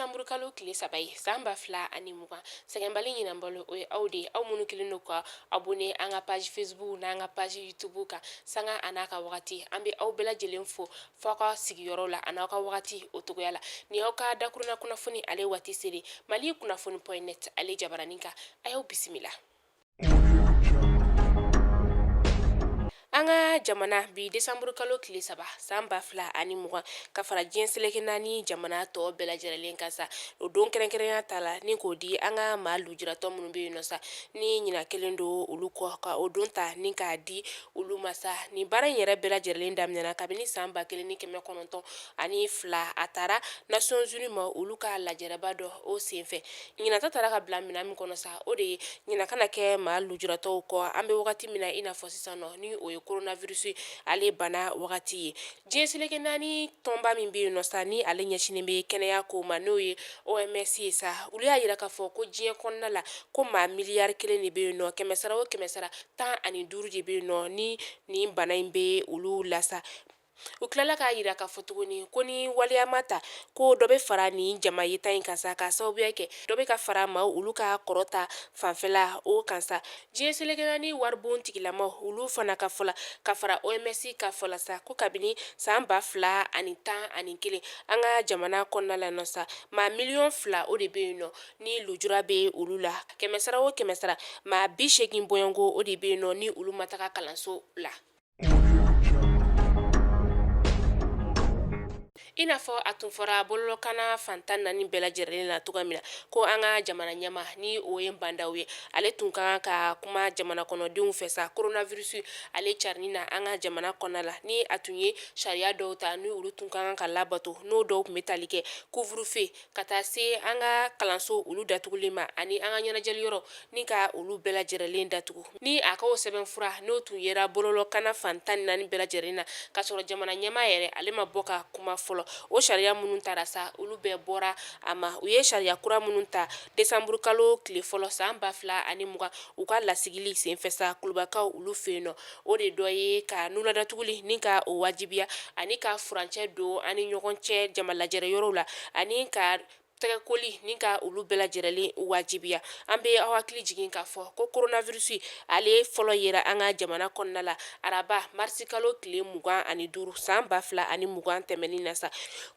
Desanburu kalo tile 3 ye san 2020. Sɛgɛnbali ɲinanbalo, o ye aw de ye, aw minnu kɛlen don ka abonné an ka page Facebook n'an ka page YouTube kan sanga a n'a ka wagati. An bɛ aw bɛɛ lajɛlen fo fo aw ka sigiyɔrɔ la ani aw ka wagati o cogoya la. Ni aw ka dakurunna kunnafoni ale waati sera Mali kunnafoni point net ale jabaranin kan, a y'aw bisimila. An ka jamana bi desanburu kalo tile 3 san 2020, ka fara diɲɛ seleke naani jamana tɔ bɛɛ lajɛlen kan sa, o don kɛrɛnkɛrɛnya ta la ni k'o di an ka maa lujuratɔ minnu bɛ yen nɔ sa, ni ɲina kelen don olu kɔ, ka o don ta ni k'a di olu ma sa. Nin baara in yɛrɛ bɛɛ lajɛlen daminɛna kabini san 1902, a taara Nations Unies ma olu ka lajɛrɛba dɔ o senfɛ. Ɲinan ta taara ka bila minɛn min kɔnɔ sa, o de ye ɲina kana kɛ maa lujuratɔw kɔ an bɛ wagati min na i n'a fɔ sisan nɔ, ni o ye coronavirus ale bana wagati ye. Diɲɛ seleke naani tɔnba min bɛ yen nɔ sa, ni ale ɲɛsinnen bɛ kɛnɛya ko ma, n'o ye OMS ye sa, olu y'a jira k'a fɔ ko diɲɛ kɔnɔna la, ko maa miliyari kelen de bɛ yen nɔ, kɛmɛ sara o kɛmɛ sara 15 de bɛ yen nɔ ni nin bana in bɛ olu la sa. U tilala k'a jira k'a fɔ tuguni ko ni waleya ma ta, ko dɔ bɛ fara nin jama yeta in kan sa, k'a sababuya kɛ dɔ bɛ ka fara maaw olu ka kɔrɔ ta fanfɛla o kan sa. Diɲɛ seleke naani waribon tigilamaw olu fana ka fɔ la, ka fara OMS ka fɔ la sa, ko kabini san 2011 an ka jamana kɔnɔna la nɔ sa, maa miliyɔn 2 o de bɛ yen nɔ ni lujura bɛ olu la. Kɛmɛ sara o kɛmɛ sara, maa 80 bɔɲɔgɔnko o de bɛ yen nɔ ni olu ma taga kalanso la. I n'a fɔ a tun fɔra bɔlɔlɔkanna fan 14 bɛɛ lajɛlen na cogoya min na, ko an ka jamana ɲɛmaa, ni o ye Ba Ndaw ye, ale tun ka kan ka kuma jamana kɔnɔdenw fɛ sa coronavirus ale carinni na an ka jamana kɔnɔna la, ni a tun ye sariya dɔw ta ni olu tun ka kan ka labato, n'o dɔw tun bɛ tali kɛ couvre-feu ka taa se an ka kalanso olu datuguli ma ani an ka ɲɛnajɛli yɔrɔ ni ka olu bɛɛ lajɛlen datugu. Ni a k'o sɛbɛnfura n'o tun yera bɔlɔlɔkanna fan 14 bɛɛ lajɛlen na, ka sɔrɔ jamana ɲɛmaa yɛrɛ ale ma bɔ ka kuma fɔlɔ, o sariya minnu tara sa, olu bɛɛ bɔra a ma. U ye sariya kura minnu ta desanburu kalo tile fɔlɔ san 2020 u ka lasigili senfɛ sa kulubakaw olu fɛ yen nɔ, o de dɔ ye ka nunladatuguli ni ka o wajibiya ani ka furancɛ don an ni ɲɔgɔn cɛ jama lajɛrɛ yɔrɔw la ani ka tɛgɛkoli ni ka olu bɛɛ lajɛlen wajibiya. An bɛ aw hakili jigin k'a fɔ ko coronavirus ale fɔlɔ yera an ka jamana kɔnɔna la araba marisi kalo tile 25 san 2020 tɛmɛnin na sa.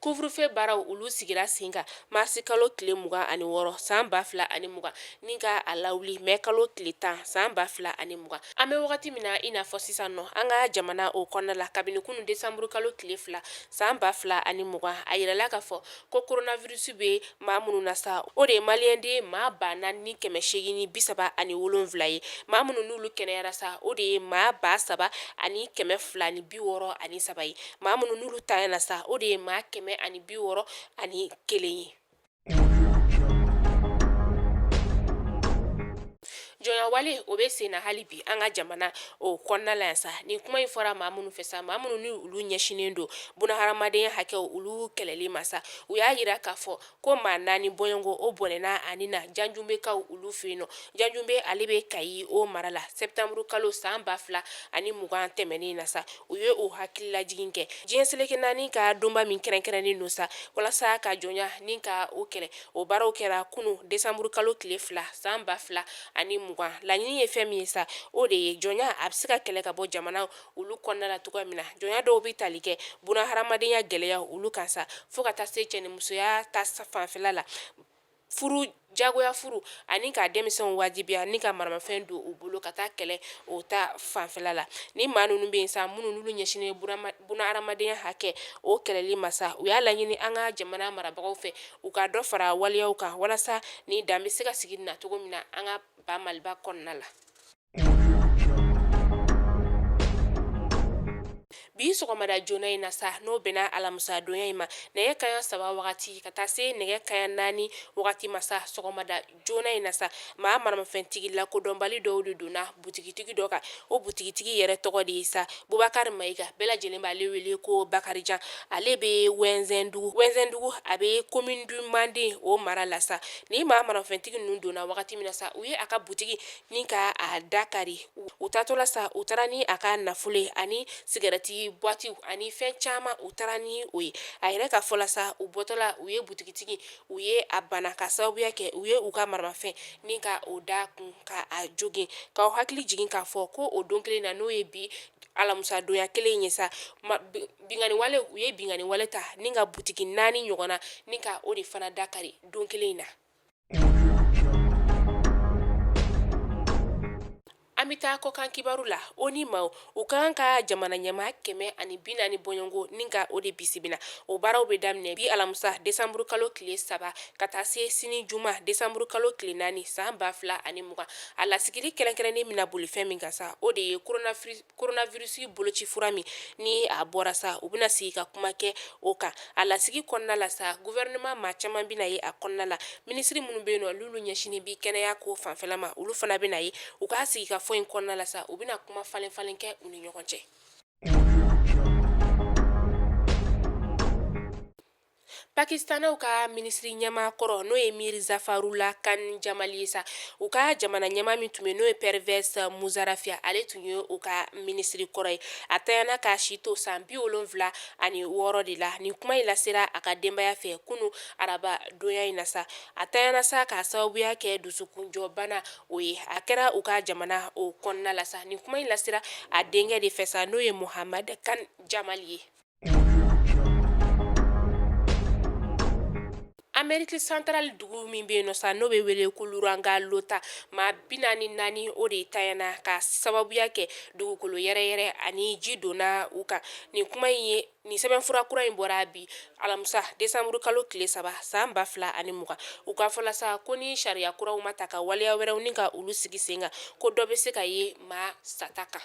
Couvre-feu baaraw olu sigira sen kan marisi kalo tile 26 san 2020 ni ka a lawuli mɛ kalo tile 10 san 2020. An bɛ wagati min na i n'a fɔ sisan nɔ an ka jamana o kɔnɔna la, kabini kunun desanburu kalo tile 2 san 2020, a yirala k'a fɔ ko coronavirus bɛ maa minnu na sa, o de ye maliyɛnden maa 4837 ye. Maa minnu n'olu kɛnɛyara sa, o de ye maa 3263 ye. Maa minnu n'olu tanyana sa, o de ye maa 161 ye. Jɔnyawale o bɛ sen na hali bi an ka jamana o kɔnɔna la yan sa. Nin kuma in fɔra maa minnu fɛ sa, maa minnu ni olu ɲɛsinnen don bunahadamadenya hakɛw olu kɛlɛli ma sa, u y'a jira k'a fɔ ko maa naani bɔɲɔgɔnko o bɔnɛna a ni na Janjunbekaw olu fɛ yen nɔ. Janjunbe ale bɛ Kayi o mara la septembre kalo san 2020 tɛmɛnen na sa. U ye o hakililajigin kɛ diɲɛ seleke naani ka donba min kɛrɛnkɛrɛnnen don sa walasa ka jɔnya ni ka o kɛlɛ, o baaraw kɛra kunun desanburu kalo tile 2 san 2020. Laɲini ye fɛn min ye sa, o de ye jɔnya a bɛ se ka kɛlɛ ka bɔ jamana olu kɔnɔna la cogoya min na. Jɔnya dɔw bɛ tali kɛ bunahadamadenya gɛlɛya olu kan sa, fo ka taa se cɛnimusoya ta fanfɛla la, furu jagoya furu ani ka denmisɛnw wajibiya ni ka maramafɛn don u bolo ka taa kɛlɛ o ta fanfɛla la. Ni maa ninnu bɛ yen sa, minnu n'olu ɲɛsinnen bunahadamadenya hakɛ o kɛlɛli ma sa, u y'a laɲini an ka jamana marabagaw fɛ u ka dɔ fara waleyaw kan walasa ni dan bɛ se ka sigi na cogo min na an ka ba Maliba kɔnɔna la. Bi sɔgɔmada joona in na sa, n'o bɛnna alamisadonya in ma, nɛgɛ kanɲɛ 3 wagati ka taa se nɛgɛ kanɲɛ 4 wagati ma sa, sɔgɔmada joona in na sa, maa maramafɛntigi lakodɔnbali dɔw de donna butigitigi dɔ kan. O butigitigi yɛrɛ tɔgɔ de ye sa Bubakari Mayiga, bɛɛ lajɛlen b'ale wele ko Bakarijan. Ale bɛ Wɛnzɛndugu, Wɛnzɛndugu a bɛ commune du Manden o mara la sa. Ni maa maramafɛntigi ninnu donna wagati min na sa, u ye a ka butigi ni ka a da kari. U taatɔla sa, u taara ni a ka nafolo ye ani sigɛrɛti butigi boîte ani fɛn caman u taara ni o ye. A yɛrɛ ka fɔ la sa, u bɔtɔla u ye butigitigi u ye a bana ka sababuya kɛ u ye u ka maramafɛn ni ka o da kun ka a jogin. K'aw hakili jigin k'a fɔ ko o don kelen na, n'o ye bi alamusadonya kelen ye sa, binkanni wale u ye binkanni wale ta ni ka butigi 4 ɲɔgɔn na ni ka o de fana da kari don kelen in na. An bɛ taa kɔkan kibaru la. ONU maaw u ka kan ka jamana ɲɛmaa 140 bɔɲɔgɔnko ni ka o de bisimila. O baaraw bɛ daminɛ bi alamisa desanburu kalo tile 3 ka taa se sini juma desanburu kalo tile 4 san 2020. A lasigili kɛrɛnkɛrɛnnen bɛna boli fɛn min kan sa, o de ye coronavirus boloci fura min ni a bɔra sa, u bɛna sigi ka kuma kɛ o kan. A lasigi kɔnɔna la sa, gouvernement maa caman bɛna ye a kɔnɔna la. Minisiri minnu bɛ yen nɔ n'olu ɲɛsinnen bɛ kɛnɛya ko fanfɛla ma, olu fana bɛna ye. U k'a sigi ka fɔ in kɔnɔna la sa, u bɛna kuma falen falen kɛ u ni ɲɔgɔn cɛ. Pakistanɛw ka minisiri ɲɛmaa kɔrɔ, n'o ye Mir Zafarullah Khan Jamali ye sa, u ka jamana ɲɛmaa min tun bɛ, n'o ye Pervez Musharraf, ale tun ye u ka minisiri kɔrɔ ye. A tanyana k'a si to san 76 de la. Nin kuma in lasera a ka denbaya fɛ kunu araba donya in na sa. A tanyana sa k'a sababuya kɛ dusukunjɔbana o ye. A kɛra u ka jamana o kɔnɔna la sa. Nin kuma in lasera a denkɛ de fɛ sa, n'o ye Mohamad Khan Jamali ye. Amérique centrale dugu min bɛ yen nɔ sa, n'o bɛ wele ko Luranga Lota, maa 44 o de tanyana ka sababuya kɛ dugukolo yɛrɛyɛrɛ ani ji donna u kan. Nin kuma in ye nin sɛbɛnfura kura in bɔra bi alamisa desanburu kalo tile 3 san 2020. U ka fɔ la sa ko ni sariya kuraw ma ta ka waleya wɛrɛw ni ka olu sigi sen kan, ko dɔ bɛ se ka ye maa sata kan.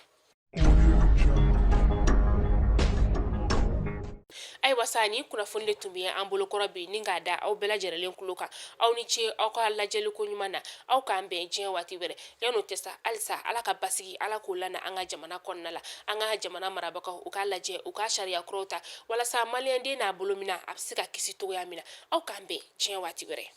Ayiwa sa, ni kunnafoni de tun bɛ an bolokɔrɔ bi ni k'a da aw bɛɛ lajɛlen tulo kan. Aw ni ce aw ka lajɛli ko ɲuman na. Aw k'an bɛn diɲɛ waati wɛrɛ. Yan'o tɛ sa, halisa Ala ka basigi, Ala k'o lana an ka jamana kɔnɔna la. An ka jamana marabagaw, u k'a lajɛ u ka sariya kuraw ta walasa maliyɛnden n'a bolo minɛn a bɛ se ka kisi cogoya min na. Aw k'an bɛn diɲɛ waati wɛrɛ.